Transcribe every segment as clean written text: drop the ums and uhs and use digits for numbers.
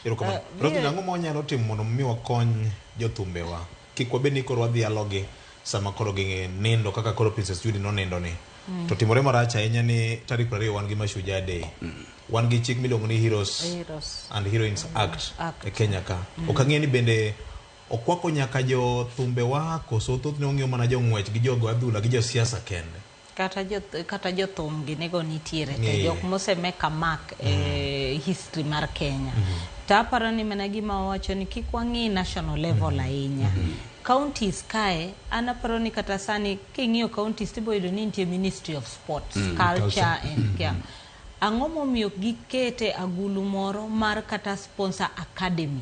Erokamano. Roslyn, ang'o ma wanyalo timo mondo mi wakony jothumbewa? Kik wabed ni koro wadhialogi sama koro ginindo kaka koro Princess Judy nonindo ni. To timore marach ahinya ni tarik 20 wan gi Mashujaa Day. Wan gi chik miluongo ni Heroes, Heroes. and Heroines Act, Act. e Kenya ka. Ok ang'eyo ni bende okwako nyaka jothumbewa koso thothne ong'iyo mana jong'wech gi jogo adhula gi josiasa kende. Kata jothum ginigo nitiere te Ng'eye. jok mose make a mark e history mar Kenya. To aparo ni mana gima wawacho ni kik wang'i national level ahinya. Counties kae, an aparo ni kata sani king'iyo counties tibo yudo ni nitie Ministry of Sports, Culture and Care. Ang'o momiyo ok gikete agulu moro mar kata sponsor academy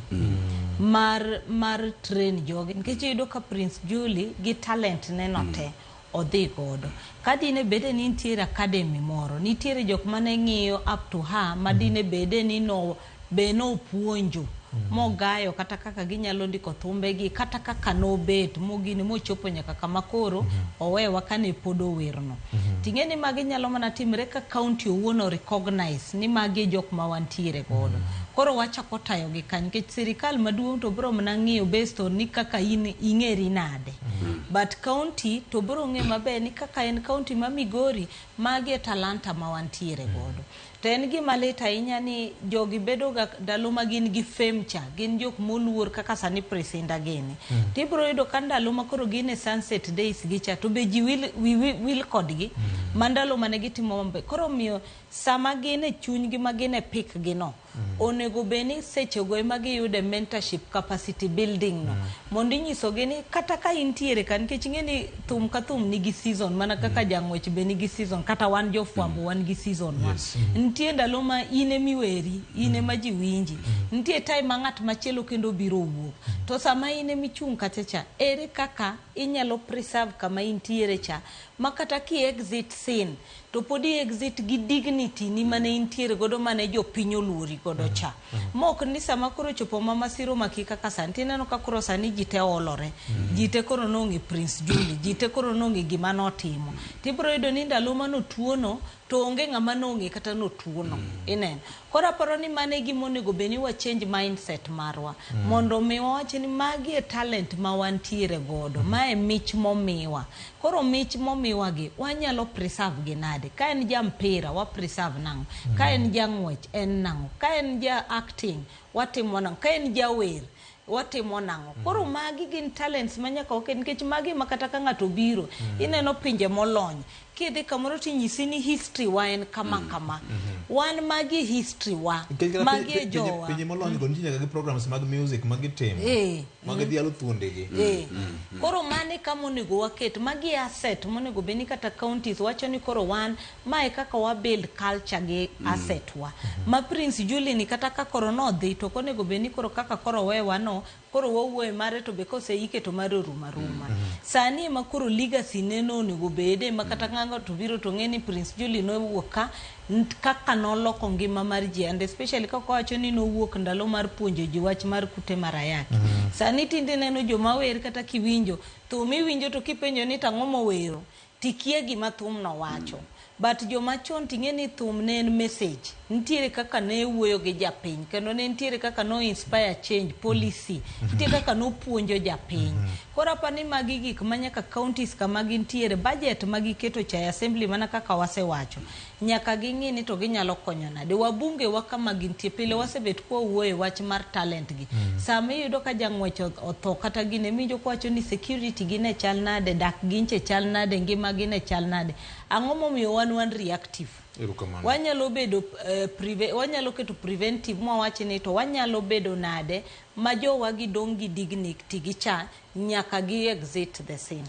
mar train jogi nikech iyudo ka Prince Julie gi talent ne no te odhi godo. Ka dine bede ni nitiere academy moro, nitiere jok mane ng'iyo up to her ma dine bede ni no be nopuonjo mogayo kata kaka ginyalo ndiko thumbegi kata kaka nobet mogini mochopo nyaka kama koro owewa kane pod owerno. Ting'e ni magi nyalo mana timre ka county owuon o recognize ni magi e jok ma wantiere godo. Koro wachako tayogi kanyo nikech sirikal maduong' to biro mana ng'iyo based on ni kaka in ing'eri nade. But county to biro ng'e maber ni kaka en county ma Migori, magi e talanta ma wantiere godo. To en gima lit ahinya ni jogi bedo ga ndalo ma gin gi fame cha, gin jok moluor kaka sani Priscinda gini. To ibiro yudo ka ndalo ma koro gin e sunset days gi cha, to be ji wil, wi, wi, wil kodgi ma ndalo mane gitimo mambe. Koro omiyo sama gin e chunygi ma gin e peak gi no, onego bed ni sechego ema giyude mentorship capacity building no. Mondo inyisogi ni kata ka intiere ka, nikech ing'e ni thum ka thum nigi season, mana kaka jang'wech be nigi season, kata wan jofwambo wan gi season wa. Nitie ndalo ma in emiweri, in ema ji winji. Nitie time ma ng'at machielo kendo biro wuok. To sama in emichung' kacha cha, ere kaka inyalo preserve kama intiere cha, ma kata ki exit scene, to pod i exit gi dignity ni mane intiere godo mane jopiny oluori godo cha. Mok ni sama koro chopo ma masira omaki kaka sani, tineno ka koro sani ji te olore. Ji te koro nong'e Prince Julie, ji te koro nong'e gima notimo. Tibiro yudo ni ndalo manotuono, to onge ng'ama nong'e kata notuono. Ineno. Koro aparo ni mano e gima onego bed ni wa change mindset marwa. Mondo mi wawach ni magi e talent ma wantiere godo. Mae mich momiwa. Koro mich momiwa gi, wanyalo preserve gi nade? Ka en ja mpira, wa preserve nang'o? Ka en ja ng'wech, en nang'o? Ka en ja acting, watimo nang'o? Ka en jawer, watimo nang'o? Koro magi gin talents ma nyaka waket, nikech magi ma kata ka ng'ato obiro, ineno pinje molony, kidhi kamoro tinyisi ni history wa en kama kama. Wan magi history wa, Nikech kata magi e jowa. Pinje molony go nitie nyaka gi programs mag music ma gitimo. Ma gidhialo thuondegi. Koro mane kama onego waket, magi asset monego bed ni kata counties wacho ni koro wan mae kaka wa build culture gi asset wa. Ma Prince Julie ni kata ka koro nodhi to ok onego bed ni koro kaka koro owewa no, koro wawuoye mare to be koseike to mare orumo aruma. Sani ema koro legacy ne no onego bede ma kata ng'ato to biro to ng'e ni Prince Julie nowuok ka kaka noloko ngima mar ji, and especially kaka owacho ni nowuok ndalo mar puonjo ji wach mar kute mar ayaki. Sani tinde neno joma wer kata kiwinjo thum iwinjo to kipenjo ni tang'o mowero tikia gima thum no wacho. But joma chon ting'e ni thum ne en message. Nitiere kaka ne wuoyo gi japiny, kendo ne nitiere kaka no inspire change policy, nitie kaka nopuonjo japiny. Koro apa ni magi gik ma nyaka counties kama gintiere, budget ma giketo cha e assembly mana kaka wasewacho, nyaka ging'i ni to ginyalo konyo nade. Wabunge wa kama gintie, pile wasebet kwa wuoyo e wach mar talent gi. Sama iyudo ka jang'wech otho kata gine, miwinjo kowacho ni security gi ne chal nade, dak ginche chal nade, ngima gi ne chal nade. Ang'o momiyo wan reactive? Erokamano. Wanyalo bedo, wanyalo keto preventive mwawachi ni to wanyalo bedo nade ma jowa gi dong' gi dignity gi cha nyaka gi exit the scene.